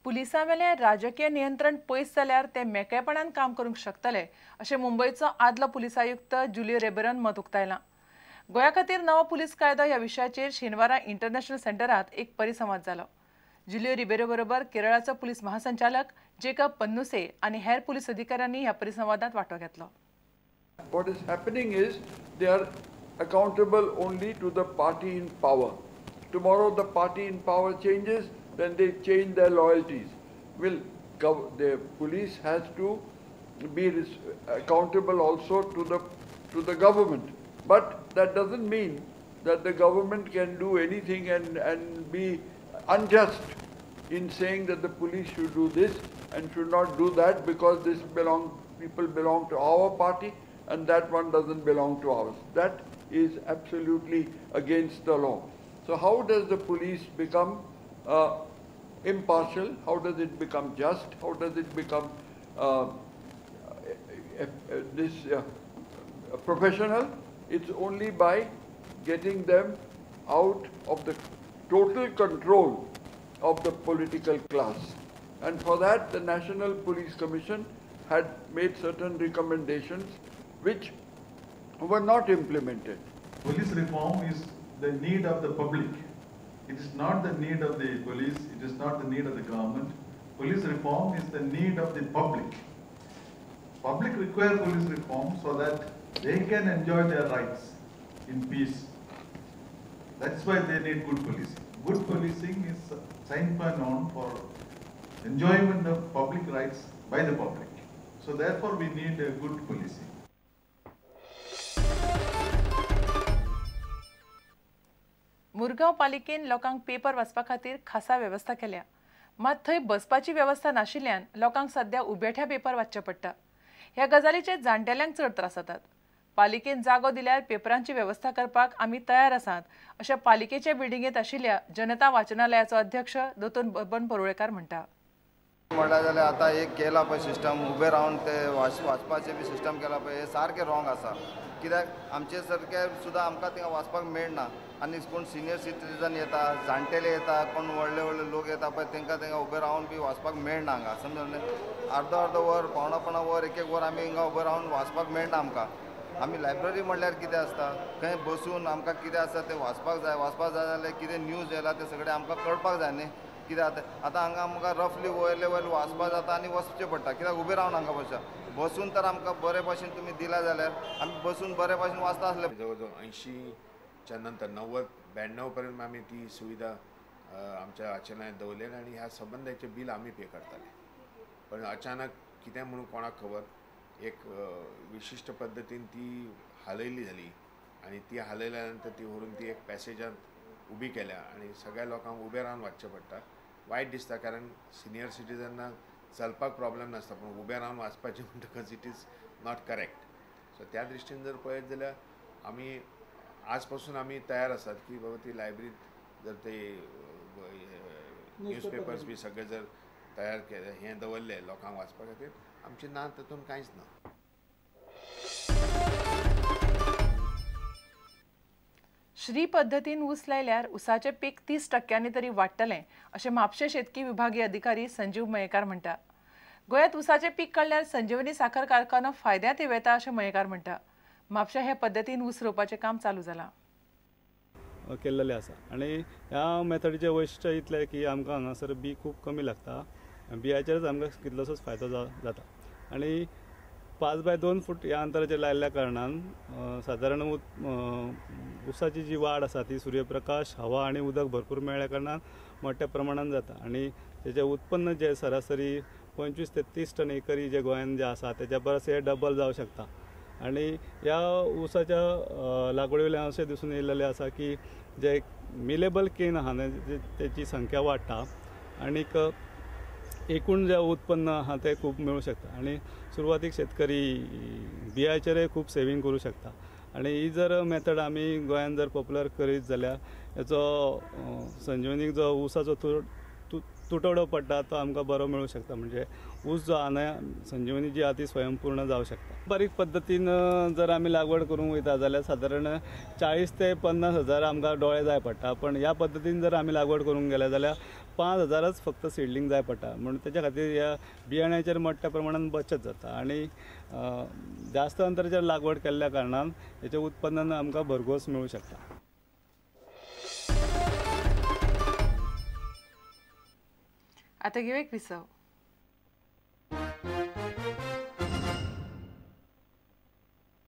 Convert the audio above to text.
पुलिसां वेलें राजकीय नियंत्रण पयस जाल्यार ते मेकळेपणान काम करूंक शकतले अशें मुंबयचो आदलो पुलीस आयुक्त जुलियो रिबेरोन मत उक्तायलां. गोंया खातीर नवो पुलीस कायदो ह्या विशयाचेर शेनवारा इंटरनॅशनल सेंटरात एक परिसंवाद जालो. जुलियो रिबेरो बरोबर केरळाचो पुलीस महासंचालक जेकब पन्नुसे आनी हेर पुलीस अधिकाऱ्यांनी ह्या परिसंवादात वांटो घेतलो. What is happening is they are accountable only to the party in power. Tomorrow the party in power changes, then they change their loyalties. Will the police has to be accountable also to the government. But that doesn't mean that the government can do anything and be unjust in saying that the police should do this and should not do that because this people belong to our party and that one doesn't belong to ours. That is absolutely against the law. So how does the police become impartial? How does it become just? How does it become professional? It's only by getting them out of the total control of the political class. And for that, the National Police Commission had made certain recommendations which were not implemented. Police reform is the need of the public. It is not the need of the police, it is not the need of the government. Police reform is the need of the public. Public require police reform so that they can enjoy their rights in peace. That's why they need good policing. Good policing is sine qua non for enjoyment of public rights by the public. So therefore we need a good policing. Murgaon पालिकेन लोकांक paper वाचपा खातीर खासा वेवस्था केल्या, मात थंय बसपाची वेवस्था नाशिल्ल्यान लोकांक सध्या उबेठ्या पेपर वाचचे पडटा. ह्या गजालीचे जाणटेल्यांक चड त्रास जातात. पालिकेन जागो दिल्यार पेपरांची वेवस्था करपाक आमी तयार आसात अशें पालिकेच्या बिल्डिंगेंत आशिल्ल्या जनता वाचनालयाचो अध्यक्ष दोतोर बबन परुळेकार म्हणटा. म्हणल्यार जाल्यार आतां एक केला पळय सिस्टम, उबे रावन ते वाचपाचें बी सिस्टम केला पळय, हें सारकें रॉंग आसा. कित्याक आमचे सारके सुद्दां आमकां थिंगा वाचपाक मेळना आनी कोण सिनियर सिटीजन येता, जाणटेले येता, कोण व्हडले व्हडले लोक येता पळय, तांकां थिंगा उबे रावन बी वाचपाक मेळना हांगा. समजलें, अर्दो अर्दो वर, पावणा पावणा वर, एक एक वर आमी हिंगा उबे रावन वाचपाक मेळना आमकां. आमी लायब्ररी म्हणल्यार कितें आसता, थंय बसून आमकां कितें आसा तें वाचपाक जाय. वाचपाक जाय जाल्यार कितें न्यूज येयला तें सगळें आमकां कळपाक जाय न्ही. कित्याक आतां आतां हांगा आमकां रफली वयले वयर वाचपाक जाता आनी वचचें पडटा. कित्याक उबें रावन हांगा बसता, बसून तर आमकां बरे भाशेन तुमी दिला जाल्यार आमी बसून बरे भाशेन वाचता आसले. जवळ जवळ 80च्या नंतर 90 92 पर्यंत आमी ती सुविधा आमच्या वाचनालयांत दवरलेली आनी ह्या संबंदाचें बील आमी पे करताले. पण अचानक कितें म्हणून कोणाक खबर एक विशिश्ट पद्दतीन ती हालयली जाली आनी ती हालयल्या नंतर ती व्हरून ती एक पॅसेजांत उबी केल्या आनी सगळ्या लोकांक उबें रावन वाचचें पडटा. वायट दिसता कारण सिनियर सिटीजनांक चलपाक प्रॉब्लेम नासता, पूण उबें रावन वाचपाचें म्हणटकच it is not correct. So त्या दृश्टीन जर पळयत जाल्यार आमी आज पासून आमी तयार आसात की बाबा ती लायब्ररीत जर ते न्यूजपेपर्स बी सगळे जर तयार केले, हें दवरले लोकांक वाचपा खातीर, आमचें ना तातूंत कांयच ना. श्री पद्दतीन ऊस लायल्यार ऊसाचें पीक 30% तरी वाडटलें अशें म्हापशें शेतकी विभागीय अधिकारी संजीव मयेकार म्हणटा. गोंयांत ऊसाचें पीक काडल्यार संजीवनी साखर कारखानो फायद्यांत येवं येता अशें मयेकार म्हणटा. म्हापशें हे पद्दतीन ऊस रोवपाचें काम चालू जालां केल्लें आसा आनी ह्या मेथडीचें वैशिश्ट इतलें की आमकां हांगासर बी खूब कमी लागता, बियाचेरच आमकां कितलोसोच फायदो जाता. आनी 5 बाय 2 फूट ह्या अंतराचेर लायिल्ल्या कारणान सादारण ऊसाची जी वाड आसा ती सूर्यप्रकाश, हवा आनी उदक भरपूर मेळ्ळ्या कारणान मोठ्या प्रमाणान जाता आनी तेजें उत्पन्न जें सरासरी 25 ते 30 टन एकरी जे गोंयान जें आसा तेच्या परस हें डबल जावं शकता. आनी ह्या ऊसाच्या लागवडी वयल्यान अशें दिसून येयलेलें आसा की जे मिलेबल केन आहा तेची संख्या वाडटा आनीक एकूण जें उत्पन्न आहा तें खूब मेळूं शकता आनी सुरवातीक शेतकरी बियाचेरय खूब सेवींग करूं शकता. आनी ही जर मेथड आमी गोंयान जर पॉप्युलर करीत जाल्यार हेचो संजीवनीक जो ऊसाचो तुटवडो पडटा तो आमकां बरो मेळूं शकता. म्हणजे ऊस जो आहा न्हय, संजीवनी जी आहा ती स्वयंपूर्ण जावं शकता. बारीक पद्दतीन जर आमी लागवड करूंक वयता जाल्यार सादारण 40 ते 50 हजार आमकां डोळे जाय पडटा, पण ह्या पद्दतीन जर आमी लागवड करूंक गेले जाल्यार 5,000च फक्त सिडलिंग जाय पडटा. म्हणून तेच्या खातीर ह्या बियाण्याचेर मोठ्या प्रमाणान बचत जाता आनी जास्त अंतराचेर लागवड केल्ल्या कारणान हेचें उत्पन्न आमकां भरघोस मेळूं शकता. आतां घेवया एक विसव.